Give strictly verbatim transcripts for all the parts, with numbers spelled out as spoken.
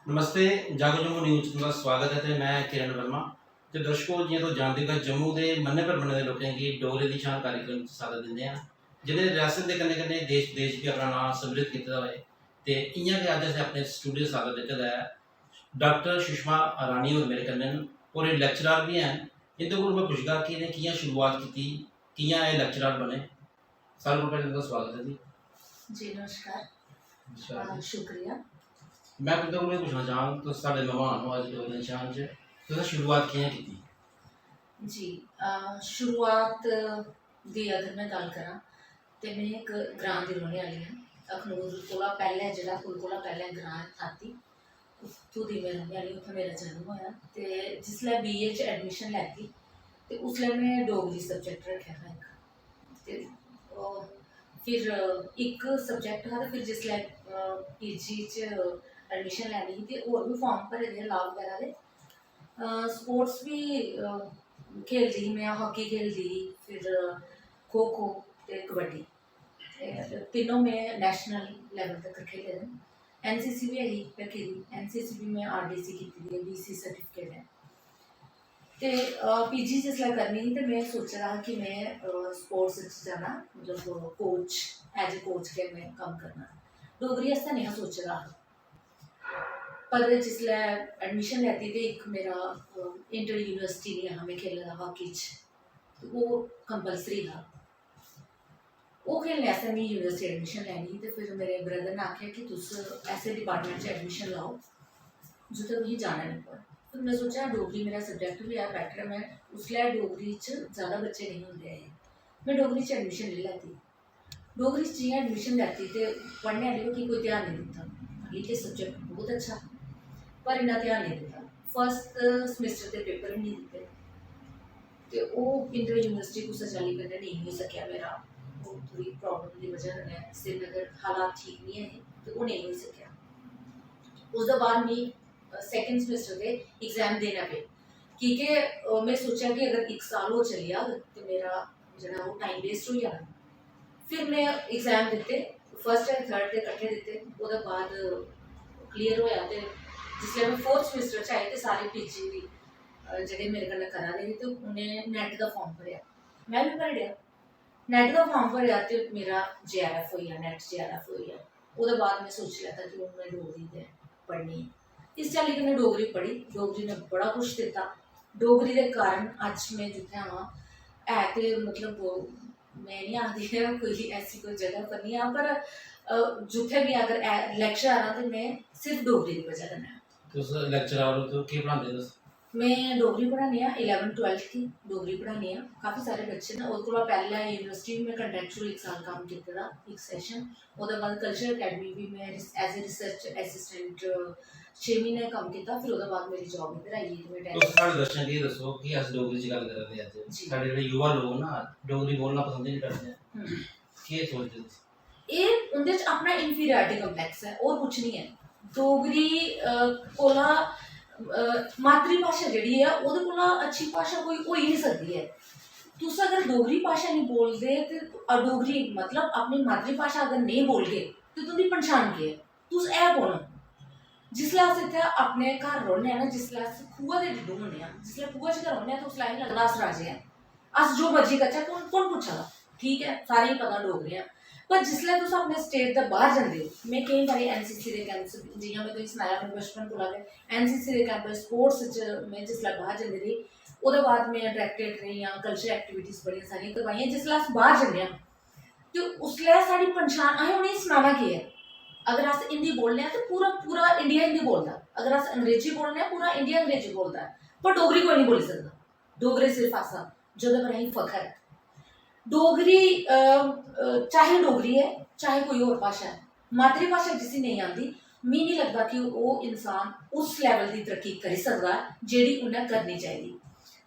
नमस्ते, जागो जम्मू न्यूज तुं'दा स्वागत ऐ ते में किरण वर्मा। ते दर्शको, जि'यां तुस जानदे ओ कि जम्मू दे मन्ने परमन्ने दे लोकें गी डोगरी दी शान कार्यक्रम च सादर दिंदे आं, जि'नें रियासत दे कन्नै कन्नै देश विदेश बी अपना नांऽ सम्मिलित कीते दा होए। ते इ'यां गै अज्ज असें अपने स्टूडियो सादर कीते दा ऐ डाक्टर सुषमा रानी होर मेरे कन्नै न, होर एह् लेक्चरर बी हैन। इं'दे कोल में पुच्छगा कि इ'नें कि'यां शुरुआत कीती, कि'यां एह् लेक्चरर बने। सारें कोला पैह्लें तुं'दा स्वागत ऐ जी। जी, नमस्कार। नमस्कार अ, जी। शुक्रिया। में तुं'दे कोला पुच्छना चाह्ङ, तुस साढ़े मेहमान ओ अज्ज डोगरी निशान च, तुसें शुरुआत कि'यां कीती? जी, अ, शुरुआत दी अगर में गल्ल करां ते में इक ग्रांऽ दी रौह्ने आह्ली आं। अखनूर कोला पैह्लें, जेह्ड़ा पुल कोला पैह्लें ग्रांऽ ऐ थाती, उत्थूं दी में रौह्ने आह्ली, उत्थै मेरा जन्म होएआ। ते जिसलै बीए च एडमिशन लैती ते उसलै में डोगरी सब्जैक्ट रक्खेआ हा इक। ते ओह् फिर इक सब्जैक्ट हा, ते फिर जिसलै पीजी च एडमिशन लैनी ही ते होर बी फार्म भरे दे हे, लाऽ बगैरा दे। स्पोर्ट्स बी अ, खेलदी ही में, हाकी खेलदी ही, फिर खो खो ते कबड्डी। ते तिन्नों में नेशनल लेवल तक खेले दे न। एनसीसी बी ऐ ही रक्खी दी, एनसीसी बी में आरडीसी कीती दी ऐ, बीसी सर्टिफिकेट ऐ। ते पीजी जिसलै करनी ही ते में सोचे दा हा कि में स्पोर्ट्स च जाना, मतलब कोच, एज ए कोच गै में कम्म करना। डोगरी आस्तै नेहा सोचे दा हा। पर जिसलै एडमिशन लैती ते इक मेरा इंटर यूनिवर्सिटी नेहा में खेले दा हाकी च, ते ओह् कंपलसरी हा। ओह् खेलने आस्तै मिगी यूनिवर्सिटी एडमिशन लैनी ही, ते फिर मेरे ब्रदर ने आखेआ कि तुस ऐसे डिपार्टमेंट च एडमिशन लैओ जित्थै तुसेंगी जाना निं पवै। फिर में सोचेआ, डोगरी मेरा सब्जैक्ट बी ऐ, बैटर ऐ, में उसलै डोगरी च जैदा बच्चे नेईं होंदे ऐ हे, में डोगरी च एडमिशन लेई लैती। डोगरी च जि'यां एडमिशन लैती ते पढ़ने आह्ली बक्खी कोई ध्यान नेईं दित्ता। हालांकि सब्जैक्ट बहुत अच्छा, पर इन्ना ध्यान नेईं दित्ता। फर्स्ट समैस्टर दे पेपर बी नेईं दित्ते, ते ओह् इंटर यूनिवर्सिटी कुसै चाल्ली कन्नै नेईं होई सकेआ मेरा, ओह् थोह्ड़ी प्रॉब्लम दी बजह कन्नै, श्रीनगर हालात ठीक नेईं हे ते ओह् नेईं होई सकेआ। उसदे बाद मी सैकंड समैस्टर दे एग्जाम देना पे, की के अ, में सोचेआ कि अगर इक साल होर चली जाग ते मेरा जेह्ड़ा ओह् टाइम वेस्ट होई जाना। फिर में एग्जाम दित्ते, फर्स्ट एंड थर्ड दे कट्ठे दित्ते। ओह्दे बाद क्लियर होएआ ते जिसलै में फोर्थ समैस्टर च आई ते सारे पीजी जेह्ड़े मेरे कन्नै करा दे हे ते उ'नें नेट दा फार्म भरेआ, में बी भरी ओड़ेआ। नेट दा फार्म भरेआ ते मेरा जेआरएफ होई गेआ, नेट जेआरएफ होई गेआ। ओह्दे बाद में सोची लैता कि हून में डोगरी गै पढ़नी ऐ। इस चाल्ली कन्नै डोगरी पढ़ी, डोगरी ने बड़ा कुछ दित्ता। डोगरी दे कारण अज्ज में जित्थै आं, है ते मतलब में निं आखदी ऐ कोई ऐसी कोई जगह पर निं आं, पर अ, जित्थै बी अगर लेक्चर आना ते में सिर्फ डोगरी दी बजह कन्नै आं। तुस लेक्चरर ओ, तुस केह् पढ़ांदे तुस? में डोगरी पढ़ानी आं, इलैवंथ ट्वैल्थ गी डोगरी पढ़ानी आं। काफी सारे बच्चे न। ओह्दे कोला पैह्लें यूनिवर्सिटी बी में कंट्रैक्चुअल इक साल कम्म कीते दा, इक सैशन। ओह्दे बाद कल्चरल अकैडमी बी में एज ए रिसर्च असिस्टेंट छे म्हीने कम्म कीता। फिर ओह्दे बाद मेरी जॉब इद्धर आई गेई ते में तुस साढ़े दर्शकें गी एह् दस्सो कि अस डोगरी च गल्ल करा दे अज्ज। जी। साढ़े जेह्ड़े युवा लोक ना, डोगरी बोलना पसंद ही निं करदे। हम्म। केह् सोचदे तुस? एह् उं'दे च अपना इन्फीरियरिटी कम्प्लैक्स ऐ, होर कुछ निं ऐ। डोगरी अ, कोला अ, मातृ भाशा जेह्ड़ी ऐ, ओह्दे कोला अच्छी भाशा कोई होई निं सकदी ऐ। तुस अगर डोगरी भाशा निं बोलदे ते अ, डोगरी मतलब अपनी मातृ भाशा अगर नेईं बोलगे ते तुं'दी पंछान केह् ऐ? तुस है कु'न ओ? जिसलै अस इत्थै अपने घर रौह्ने आं ना, जिसलै अस खूहा दे डिड्डू होन्ने आं, जिसलै खूहा च गै रौह्ने आं, ते उसलै असेंगी लगदा अस राजे आं। अस जो मर्जी करचै, कु'न, कु'न पुच्छा दा? ठीक ऐ, सारें गी पता डोगरे आं। पर जिसलै तुस अपने स्टेट दे बाह्र जंदे ओ, में केईं बारी एनसीसी दे कैंप, जि'यां में तुसेंगी सनाया, अपने बचपन कोला गै एनसीसी दे कैंप, स्पोर्ट्स च में जिसलै बाह्र जंदी रेही, ओह्दे बाद में डायरैक्टरेट रेही आं, कल्चरल एक्टिविटीज बड़ियां सारियां करवाइयां। जिसलै अस बाह्र जन्ने आं, ते उसलै साढ़ी पंछान, असें उ'नेंगी सनाना केह् ऐ? अगर अस हिंदी बोलने आं ते पूरा, पूरा इंडिया हिंदी बोलदा, अगर अस अंग्रेजी बोलने आं, पूरा इंडिया अंग्रेजी बोलदा ऐ, पर डोगरी कोई निं बोल्ली सकदा। डोगरे सिर्फ अस आं, जेह्दे पर असेंगी फखर ऐ। डोगरी अ, अ, चाहे डोगरी ऐ, चाहे कोई होर भाशा ऐ, मातृ भाशा जिसी नेईं आंदी, मी निं लगदा कि ओह् इंसान उस लेवल दी तरक्की करी सकदा जेह्ड़ी उन्नै करनी चाहिदी।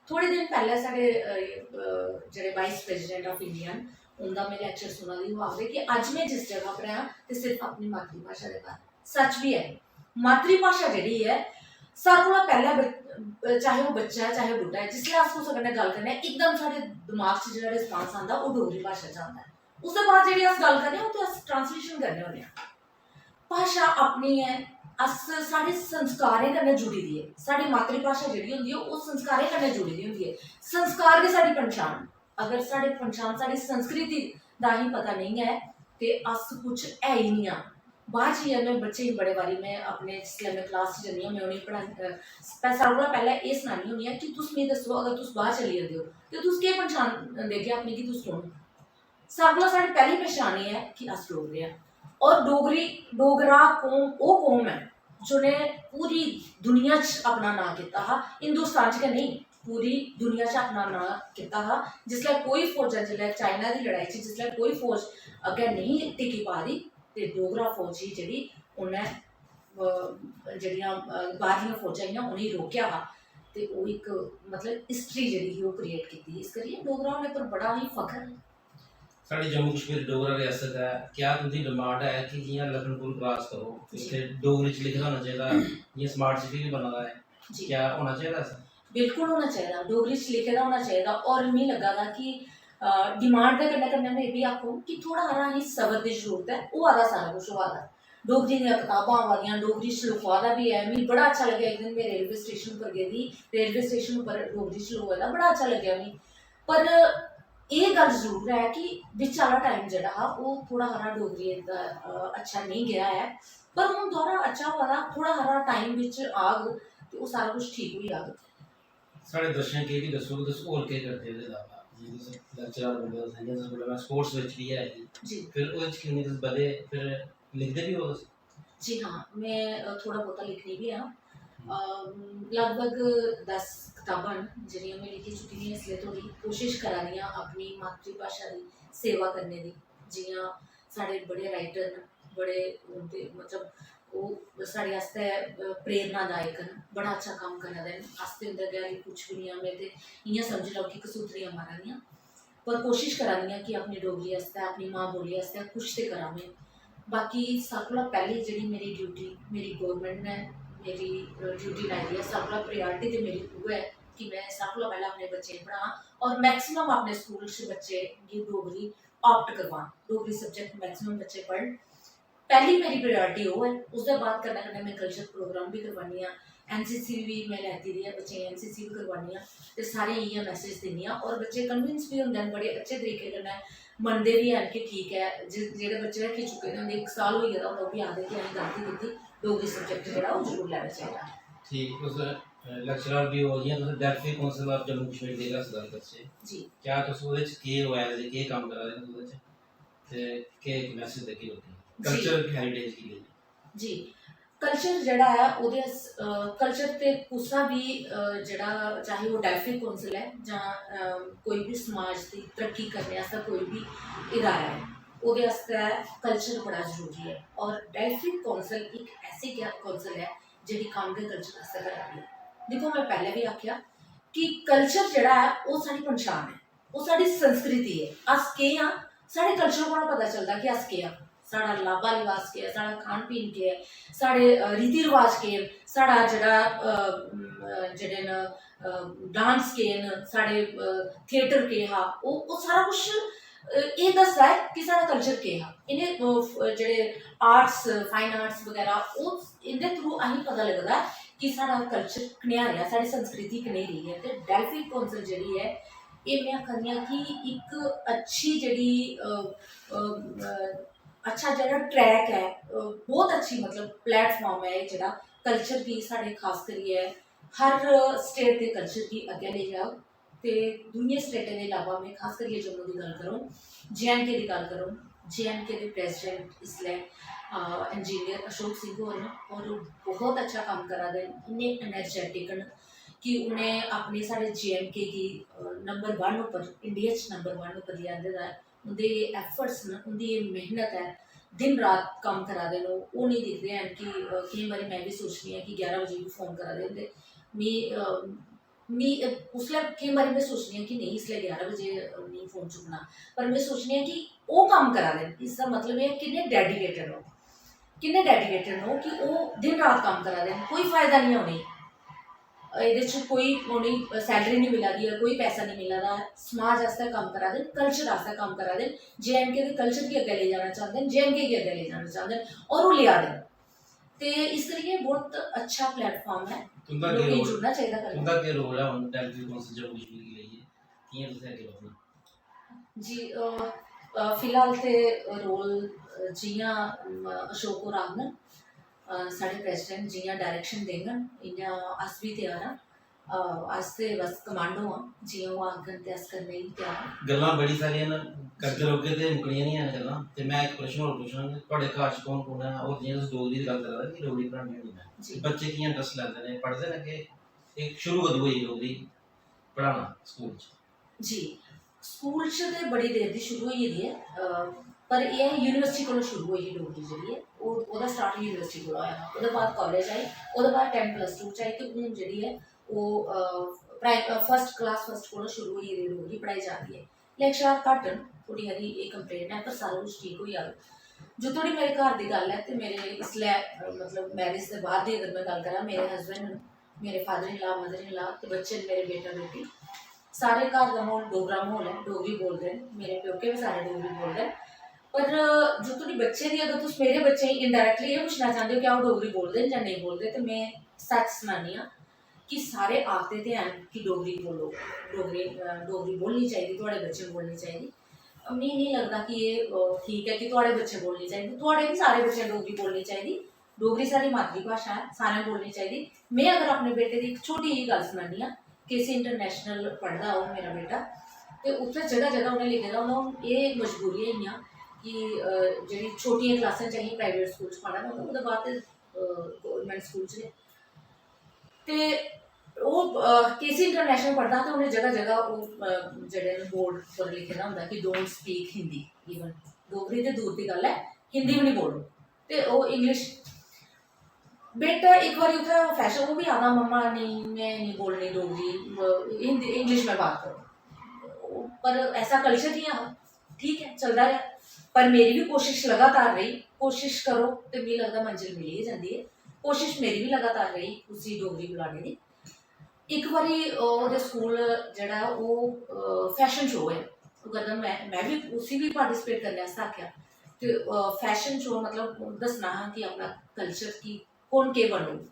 थोह्ड़े दिन पैह्लें साढ़े अ, अ, जेह्ड़े वाइस प्रेसिडेंट ऑफ इंडिया न, उं'दा में लेक्चर सुना दी ही, ओह् आखदे कि अज्ज में जिस जगह पर आं, ते सिर्फ अपनी मातृ भाशा दे कारण। सच बी ऐ। मातृ भाशा जेह्ड़ी ऐ, सारें कोला पैह्लें ब-, चाहे ओह् बच्चा ऐ, चाहे बुड्ढा ऐ, जिसलै अस कुसै कन्नै गल्ल करने आं, इकदम साढ़े दमाग च जेह्ड़ा रिस्पांस आंदा, ओह् डोगरी भाशा च आंदा ऐ। उसदे बाद जेह्ड़ी अस गल्ल करने आं, ओह् ते अस ट्रांसलेशन करने होन्ने आं। भाशा अपनी ऐ, अस साढ़े संस्कारें कन्नै जुड़ी दी ऐ। साढ़ी मातृभाशा जेह्ड़ी होंदी ऐ, ओह् संस्कारें कन्नै जुड़ी दी होंदी ऐ। संस्कार गै साढ़ी पंछान। अगर साढ़ी पंछान, साढ़ी संस्कृति दा असेंगी पता नेईं ऐ, ते अस कुछ है ही निं आं। बाह्र जाइयै में बच्चें गी बड़े बारी, में अपने, जिसलै में क्लास च जन्नी आं, में उ'नेंगी पढ़ा-, अ, सारें कोला पैह्लें एह् सनान्नी होन्नी आं कि तुस मिगी दस्सो, अगर तुस बाह्र चली जंदे ओ, ते तुस केह् पंछान देगे अपनी कि तुस कु'न ओ? सारें कोला साढ़ी पैह्ली पंछान एह् ऐ कि अस डोगरे आं। और डोगरी, डोगरा कौम ओह् कौम ऐ जि'नें पूरी दुनिया च अपना नांऽ कीता हा, हिंदुस्तान च गै नेईं, पूरी दुनिया च अपना नांऽ कीता हा। जिसलै कोई फौजां, जिसलै चाइना दी लड़ाई च जिसलै कोई फौज अग्गें नेईं टिकी पा दी, ते डोगरा फौज ही जेह्ड़ी, उ'न्नै, अ, जेह्ड़ियां, अ, बाह्रलियां फौजां हियां, उ'नेंगी रोकेआ हा। ते ओह् इक, मतलब, हिस्ट्री जेह्ड़ी ही, ओह् क्रिएट कीती। इस करियै डोगरा होने पर बड़ा ही फख्र ऐ। साढ़ी जम्मू कश्मीर डोगरा रियासत ऐ, क्या तुं'दी डिमांड ऐ कि जि'यां लखनपुर क्रॉस करो, जी। इत्थै डोगरी च लिखे दा होना चाहिदा, जि'यां स्मार्ट सिटी बी बना दा ऐ, जी। क्या होना चाहिदा ऐसा? बिल्कुल होना चाहिदा, डोगरी च लिखे दा होना चाहिदा। और मिगी लग्गा दा कि, अ, डिमांड दे कन्नै कन्नै में एह् बी आखूं कि थोह्ड़ा हारा असें सबर दी जरूरत ऐ, होआ दा सारा कुछ होआ दा। डोगरी दियां कताबां आवा दियां, डोगरी च लखोआ दा बी ऐ। मिगी बड़ा अच्छा लग्गेआ, इक दिन में रेलवे स्टेशन उप्पर गेदी, रेलवे स्टेशन उप्पर डोगरी च लखोए दा, बड़ा अच्छा लग्गेआ मिगी। पर एह् गल्ल जरूर ऐ कि बिच आह्ला टाइम जेह्ड़ा हा, ओह् थोह्ड़ा हारा डोगरी दा, अ, अच्छा नेईं गेआ ऐ। पर हून दोबारा अच्छा होआ दा, थोह्ड़ा हारा टाइम बिच आग ते ओह् सारा कुछ ठीक होई जाग। साढ़े दर्शकें गी बी दस्सो कि तुस होर केह् करदे ओ एह्दे इलावा? जि'यां तुस लेक्चरर बोल्ले, तुस इ'यां तुस बोल्ले, में स्पोर्ट्स बिच बी ऐ ही। जी। फिर ओह्दे च किन्ने तुस बधे, फिर लिखदे बी ओ तुस? जी हाँ, में, अ, थोह्ड़ा बहुता लिखनी बी आं। अम, लगभग दस कताबां न जेह्ड़ियां में लिखी चुकी दी आं इसलै धोड़ी। कोशिश करा दी आं अपनी मातृभाशा दी सेवा करने दी। जि'यां साढ़े बड़े राइटर न, बड़े उं'दे, मतलब, ओह् साढ़े आस्तै, अ, प्रेरणादायक न, बड़ा अच्छा कम्म करा दे न। अस ते उं'दे अग्गें कुछ बी निं आं, में ते इ'यां समझी लैओ कि कसूथड़ियां मारा दियां। पर कोशिश करा दी आं कि अपनी डोगरी आस्तै, अपनी मां बोली आस्तै कुछ ते करां में। बाकी सब कोला पैह्लें जेह्ड़ी मेरी ड्यूटी, मेरी गौरमैंट ने मेरी, अ, ड्यूटी लाई दी ऐ, सब कोला प्रायोरिटी ते मेरी उ'ऐ ऐ कि में सब कोला पैह्लें अपने बच्चें गी पढ़ां और मैक्सिमम अपने स्कूल च बच्चे गी डोगरी ऑप्ट करवां, डोगरी सब्जैक्ट मैक्सिमम बच्चे पढ़न। पैह्ली मेरी प्रायोरिटी ओह् ऐ। उसदे बाद कन्नै कन्नै में कल्चर प्रोग्राम बी करवानी आं, एनसीसी बी में लैती दी ऐ, बच्चें गी एनसीसी बी करवानी आं ते सारें गी इ'यै मैसेज दिन्नी आं। और बच्चे कन्विंस बी होंदे न, बड़े अच्छे तरीके कन्नै मनदे बी हैन कि ठीक ऐ। जे-, जेह्ड़े बच्चे रक्खी चुके दे होंदे, इक साल होई गेदा होंदा, ओह् बी आखदे कि असें गलती कीती, डोगरी सब्जैक्ट जेह्ड़ा ओह् जरूर लैना चाहिदा। ठीक, तुस, अ, लेक्चरर बी ओ, जि'यां तुस Delphi council of Jammu Kashmir दी अस गल्ल करचै, जी। क्या तुस ओह्दे च केह् ओ, as a केह् कम्म करा दे ओ ओह्दे च? ते केह् इक मैसेज देगे लोकें गी जी। कल्चर हैरिटेज गी लेइयै? जी, कल्चर जेह्ड़ा ऐ ओह्दे अस, अ, कल्चर ते कुसै बी, अ, जेह्ड़ा चाहे ओह् डेल्फी काउंसिल ऐ जां, अ, कोई बी समाज दी तरक्की करने आस्तै कोई बी इदारा ऐ, ओह्दे आस्तै कल्चर बड़ा जरूरी ऐ। और डेल्फी काउंसिल इक ऐसी गै काउंसिल ऐ जेह्ड़ी कम्म गै कल्चर आस्तै करा दी ऐ। दिक्खो, में पैह्लें बी आखेआ कि कल्चर जेह्ड़ा ऐ ओह् साढ़ी पंछान ऐ, ओह् साढ़ी संस्कृति ऐ। अस केह् आं, साढ़े कल्चर कोला पता चलदा कि अस केह् आं, साढ़ा लाबा लिबास केह् ऐ, साढ़ा खान पीन केह् ऐ, साढ़े, अ, रीति रवाज केह् न, साढ़ा जेह्ड़ा, अ, म, जेह्ड़े न, अ, डांस केह् न, साढ़े, अ, थिएटर केह् हा, ओह्, ओह् सारा कुछ, अ, एह् दसदा ऐ कि साढ़ा कल्चर केह् हा। इ'नें, अ, फ-, जेह्ड़े आर्ट्स, फाइन आर्ट्स बगैरा, ओह्, इं'दे through असेंगी पता लगदा ऐ कि साढ़ा कल्चर कनेहा रेहा, साढ़ी संस्कृति कनेही रेही ऐ। ते डेल्फी काउंसिल जेह्ड़ी ऐ, एह् में आखा दी आं कि इक अच्छी जेह्ड़ी, अ, अ, अ, अच्छा जेह्ड़ा ट्रैक ऐ, अ, बहुत अच्छी, मतलब, प्लेटफार्म ऐ एह् जेह्ड़ा कल्चर गी, साढ़े खास करियै हर स्टेट दे कल्चर गी अग्गें लेई जाग। ते दूइयें स्टेटें दे इलावा में खास करियै जम्मू दी गल्ल करूं, जेएंडके दी गल्ल करूं, जेएंडके दे प्रेसिडेंट इसलै, अ, इंजीनियर अशोक सिंह होर न, और ओह् बहुत अच्छा कम्म करा दे न, इन्ने एनर्जेटिक न कि उ'नें अपने साढ़े जेएंडके गी, अ, नंबर वन उप्पर, इंडिया च नंबर वन उप्पर लेआंदे दा ऐ। उं'दे एह् एफर्ट्स न, उं'दी एह् मेहनत ऐ, दिन रात कम्म करा दे न ओह्। ओह् निं दिखदे हैन कि, अ, केईं बारी में बी सोचनी आं कि ग्यारह बजे बी फोन करा दे होंदे। मी, अ, मी, अ, उसलै केईं बारी में सोचनी आं कि नेईं, इसलै ग्यारह बजे, अ, नेईं फोन चुक्कना, पर में सोचनी आं कि ओह् कम्म करा दे न, इसदा मतलब एह् ऐ किन्ने डेडिकेटेड न ओह्, किन्ने डेडिकेटेड न ओह् कि ओह् दिन रात कम्म करा दे न, कोई फायदा निं ऐ उ'नेंगी। एह्दे च कोई उ'नेंगी सैलरी निं मिला दी ऐ, कोई पैसा निं मिला दा ऐ, समाज आस्तै कम्म करा दे न, कल्चर आस्तै कम्म करा दे न, जेएंडके दे कल्चर गी अग्गें लेई जाना चांह्दे न, जेएंडके गी अग्गें लेई जाना चांह्दे न, और ओह् लेआ दे न। ते इस करियै बहुत अच्छा प्लेटफार्म ऐ। तुं'दा केह् लोकें गी role- जुड़ना चाहिदा कन्नै। तुं'दा केह् रोल ऐ हून टेलीविजन काउंसिल जम्मू कश्मीर गी लेइयै? कि'यां तुसें अग्गें बधना? जी, अ, अ, फिलहाल ते रोल, अ, जि'यां, अम, अशोक होर आखङन, अ, साढ़े प्रेसिडेंट जि'यां डायरेक्शन देङन, इ'यां अस बी त्यार आं। अ, अस ते बस कमांडो आं, जि'यां ओह् आखङन ते अस करने गी त्यार आं। गल्लां बड़ी सारियां न, करदे रौह्गे ते मुकनियां निं हैन गल्लां। ते में इक प्रश्न होर पुच्छना कि थुआढ़े घर च कौन कौन ऐ? होर जि'यां तुस डोगरी दी गल्ल करा दे कि डोगरी पढ़ानी होनी में, जी। ते बच्चे कि'यां इंटरस्ट लैंदे न, पढ़दे न कि एह् शुरू कदूं होई डोगरी पढ़ाना स्कूल च? जी, स्कूल च ते बड़ी देर दी शुरू होई गेदी ऐ, अ, पर एह् ऐ यूनिवर्सिटी कोला शुरू होई ही डोगरी जेह्ड़ी ऐ, ओह्, ओह्दा स्टार्ट यूनिवर्सिटी कोला होया हा। ओह्दे बाद कालेज आई, ओह्दे बाद टैन प्लस टू च आई, ते हून जेह्ड़ी ऐ ओह्, अ, प्राइ-, अ, फर्स्ट क्लास, फर्स्ट कोला शुरू होई गेदी डोगरी पढ़ाई जा दी ऐ। लेक्चरार घट्ट न, थोह्ड़ी हारी एह् कंप्लेन ऐ, पर सारा कुछ ठीक होई जाग। जो धोड़ी मेरे घर दी गल्ल ऐ ते मेरे इसलै, अ, मतलब मैरिज दे बाद दी अगर में गल्ल करां, मेरे हस्बैंड न, मेरे father in law, mother in law ते बच्चे न, मेरे बेटा बेटी, सारे घर दा म्हौल डोगरा म्हौल ऐ, डोगरी बोलदे न, मेरे प्योके बी सारे डोगरी बोलदे न। पर जो धोड़ी बच्चे दी, अगर तुस मेरे बच्चें गी इनडायरेक्टली एह् पुच्छना चांह्दे ओ कि ओह् डोगरी बोलदे न जां नेईं बोलदे, ते में सच्च सनानी आं कि सारे आखदे ते हैन कि डोगरी बोलो, डोगरी, अ, डोगरी बोलनी चाहिदी, थुआढ़े बच्चें बोलनी चाहिदी। अ, मिगी नेईं लगदा कि एह्, अ, ठीक ऐ कि थुआढ़े बच्चें बोलनी चाहिदी, थुआढ़े बी सारे बच्चें डोगरी बोलनी चाहिदी। डोगरी साढ़ी मातृ भाशा ऐ, सारें बोलनी चाहिदी। में अगर अपने बेटे दी इक छोटी जेही गल्ल सनानी आं, केसी इंटरनेशनल पढ़दा ओह् मेरा बेटा, ते उत्थै जगह जगह उ'नें लिखे दा होंदा, हून एह् मजबूरी होई गेइयां कि, अ, जेह्ड़ी छोटियें क्लासें च असें प्राइवेट स्कूल च पाना पौंदा, ओह्दे बाद ते, अ, गौरमेंट स्कूल च गै। ते ओह्, अ, केसी इंटरनेशनल पढ़दा हा ते उ'नें जगह जगह ओह्, अ, जेह्ड़े न बोर्ड पर लिखे दा होंदा कि "Don't speak Hindi", even Dogri ते दूर दी गल्ल ऐ, हिंदी बी निं बोलो। ते ओह् इंग्लिश, बेटा इक बारी उत्थै फैशन, ओह् बी आखदा, "मम्मा नेईं, में नेईं बोलनी डोगरी, अ, हिंदी, इंग्लिश में बात करो।" पर ऐसा कल्चर निं हा। ठीक ऐ, चलदा रेहा। पर मेरी बी कोशिश लगातार रेही, कोशिश करो ते मिगी लगदा मंजल मिली गै जंदी ऐ। कोशिश मेरी बी लगातार रेही उसी डोगरी बुलाने दी। इक बारी, अ, ओह्दे स्कूल जेह्ड़ा ऐ ओह्, अ, फैशन शो ऐ, ओह् करदा, में, में बी उसी बी पार्टिसिपेट करने आस्तै आखेआ। ते, अ, फैशन शो मतलब दस्सना हा कि अपना कल्चर कि कौन केह् बनग।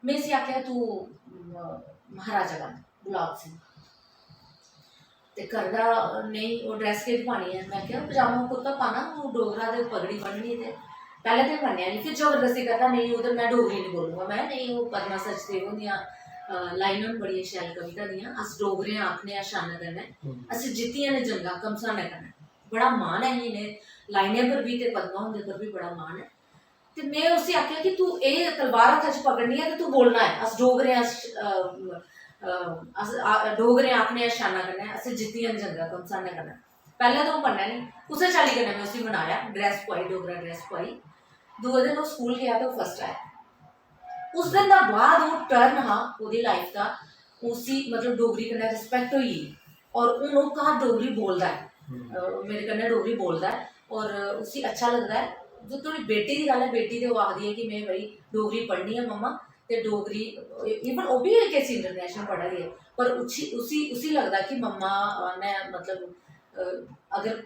में इसी आखेआ, "तूं, अ, महाराजा बन, गुलाब सिंह।" ते करदा, "नेईं, ओह् ड्रैस केह् पानी ऐ?" में आखेआ, "पजामा कुर्ता पाना, ओह् डोगरा ते पगड़ी बन्ननी।" ते पैह्लें ते मन्नेआ निं, फिर जबरदस्ती करदा, "नेईं, ओह् ते में डोगरी निं बोलूंगा।" में, "नेईं, ओह् पद्मा सचदेव हुंदियां, अ, लाइनां न, बड़ियां शैल कविता दियां, 'अस डोगरे आं आखने आं शाना कन्नै, हम्म। असें जित्तियां न जंगां घमसानै कन्नै।'" बड़ा मान ऐ इ'नें लाइनें पर बी ते पद्मा हुंदे पर बी बड़ा मान ऐ। ते में उसी आखेआ कि "तू एह् तलवार हत्था च पकड़नी ऐ ते तू बोलना ऐ, 'अस डोगरे आं, अस, अ, अ, अस, आ, डोगरे आं आखने आं शाना कन्नै, असें जित्तियां न जंगां घमसानै कन्नै।'" पैह्लें ते ओह् मन्नेआ निं, कुसै चाल्ली कन्नै में उसी मनाया, ड्रैस पोआई, डोगरा ड्रैस पोआई। दूए दिन ओह् स्कूल गेआ ते ओह् फर्स्ट आया। उस दिन दा बाद ओह् टर्न हा ओह्दी लाइफ दा, उसी मतलब डोगरी कन्नै रिस्पैक्ट होई गेई। और हून ओह् घर डोगरी बोलदा ऐ, हम्म। अ, मेरे कन्नै डोगरी बोलदा ऐ और उसी अच्छा लगदा ऐ। जो थोड़ी बेटी दी गल्ल ऐ, बेटी ते ओह् आखदी ऐ कि "में भाई डोगरी पढ़नी ऐ मम्मा", ते डोगरी, even ओह् बी केसी इंटरनेशनल पढ़ा दी ऐ, पर उसी, उसी, उसी लगदा कि मम्मा, अ, ने मतलब, अ, अगर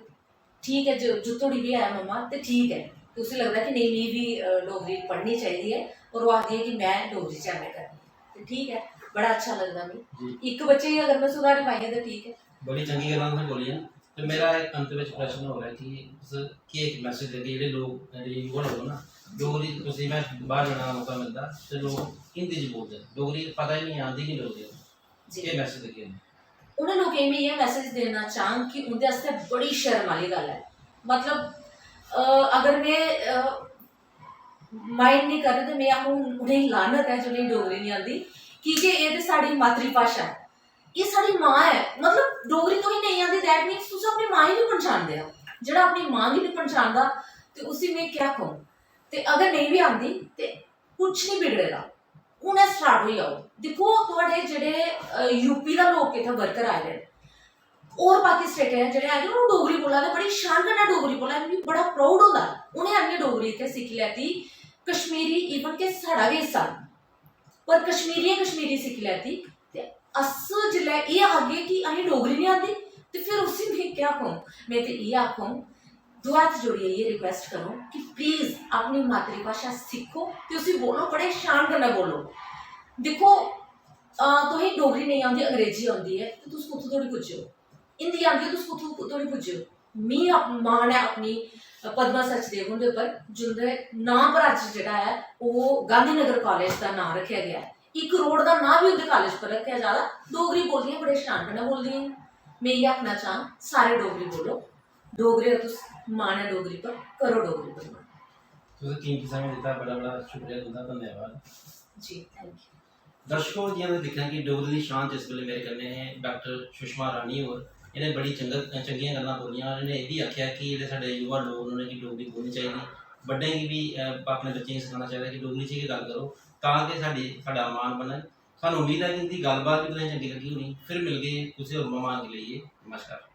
ठीक ऐ, जो, जो धोड़ी बी ऐ मम्मा, ते ठीक ऐ। ते उसी लगदा कि नेईं, मिगी बी, अ, डोगरी पढ़नी चाहिदी ऐ, और ओह् आखदी ऐ कि "में डोगरी च M A करनी ऐ।" ते ठीक ऐ, बड़ा अच्छा लगदा मिगी। जी। इक बच्चे गी अगर में सुधारी पाई आं ते ठीक ऐ। बड़ी चंगी गल्लां तुसें बोलियां। ते मेरा इक अंत विच प्रश्न होर ऐ कि तुस केह् इक मैसेज देगे जेह्ड़े लोक, जेह्ड़े युवा लोक ना, डोगरी तुसें, में बाहर जाने दा मौका मिलदा ते लोक हिंदी च बोलदे न, डोगरी पता ही नहीं, आंदी नहीं डोगरी। जी। केह् मैसेज देगे? उ'नें लोकें गी में इ'यै मैसेज देना चाह्ङ कि उं'दे आस्तै बड़ी शर्म आह्ली गल्ल ऐ। मतलब, अ, अगर में, अ, माइंड निं करन ते में आखङ उ'नेंगी लानत ऐ जि'नेंगी डोगरी निं आंदी, की के एह् ते साढ़ी मातृभाशा ऐ, एह् साढ़ी मां ऐ। मतलब, डोगरी तुसेंगी नेईं आंदी, that means तुस अपनी मां गी निं पन्छानदे ओ। जेह्ड़ा अपनी मां गी निं पन्छानदा ते उसी में केह् आखङ? ते अगर नेईं बी आंदी ते कुछ निं बिगड़े दा, हुनै स्टार्ट होई जाओ। दिक्खो, थुआढ़े जेह्ड़े, अ, U P दा लोक इत्थै वर्कर आए दे न, होर बाकी स्टेटें दे जेह्ड़े आए दे, ओह् डोगरी बोला दे, बड़ी शान कन्नै डोगरी बोला दे, मिगी बड़ा प्राउड होंदा। उ'नें आनियै डोगरी इत्थै सिक्खी लैती, कश्मीरी, even के साढ़ा गै हिस्सा, पर कश्मीरियें कश्मीरी सिक्खी लैती। ते अस जिसलै एह् आखगे कि असें डोगरी निं आंदी, ते फिर उसी में केह् आखङ? में ते इ'यै आखङ, दो हत्थ जोड़ियै इ'यै रिक्वेस्ट करो कि प्लीज अपनी मातृभाशा सिक्खो ते उसी बोलो, बड़े शान कन्नै बोलो। दिक्खो, अ, तुसें डोगरी नेईं औंदी, अंग्रेजी औंदी ऐ, ते तुस कुत्थूं धोड़ी पुज्जे ओ? हिंदी आंदी ऐ, तुस कुत्थूं धोड़ी पुज्जे ओ? मी अप-, मान ऐ अपनी पद्मा सचदेव हुंदे पर, जिंदे नांऽ पर अज्ज जेह्ड़ा ऐ ओह् गांधीनगर कालेज दा नांऽ रक्खेआ गेआ ऐ। इक रोड दा नांऽ बी उं'दे कालेज पर रक्खेआ जा दा। डोगरी बोलदियां बड़े शान कन्नै बोलदियां न। में इ'यै आखना चाह्ङ, सारे डोगरी बोलो, डोगरे ओ तुस, मान ऐ डोगरी पर, करो डोगरी पर मान। तुसें कीमती समें दित्ता, बड़ा बड़ा शुक्रिया तुं'दा, धन्यवाद। जी, थैंक यू। दर्शकों, जि'यां तुसें दिक्खेआ कि डोगरी दी शान च इस बेल्लै मेरे कन्नै डॉक्टर सुषमा रानी होर। इ'नें बड़ी चंगा, चंगियां गल्लां बोलियां। इ'नें एह् बी आखेआ कि जेह्ड़े साढ़े युवा लोक न, उ'नेंगी डोगरी बोलनी चाहिदी, बड्डें गी बी, अ, अपने बच्चें गी सखाना चाहिदा कि डोगरी च गै गल्ल करो, तां कि साढ़ी, साढ़ा मान बनै। सानूं उम्मीद ऐ कि इं'दी गल्लबात बी तुसेंगी चंगी लग्गी होनी। फिर मिलगे कुसै होर मैहमान गी लेइयै। नमस्कार।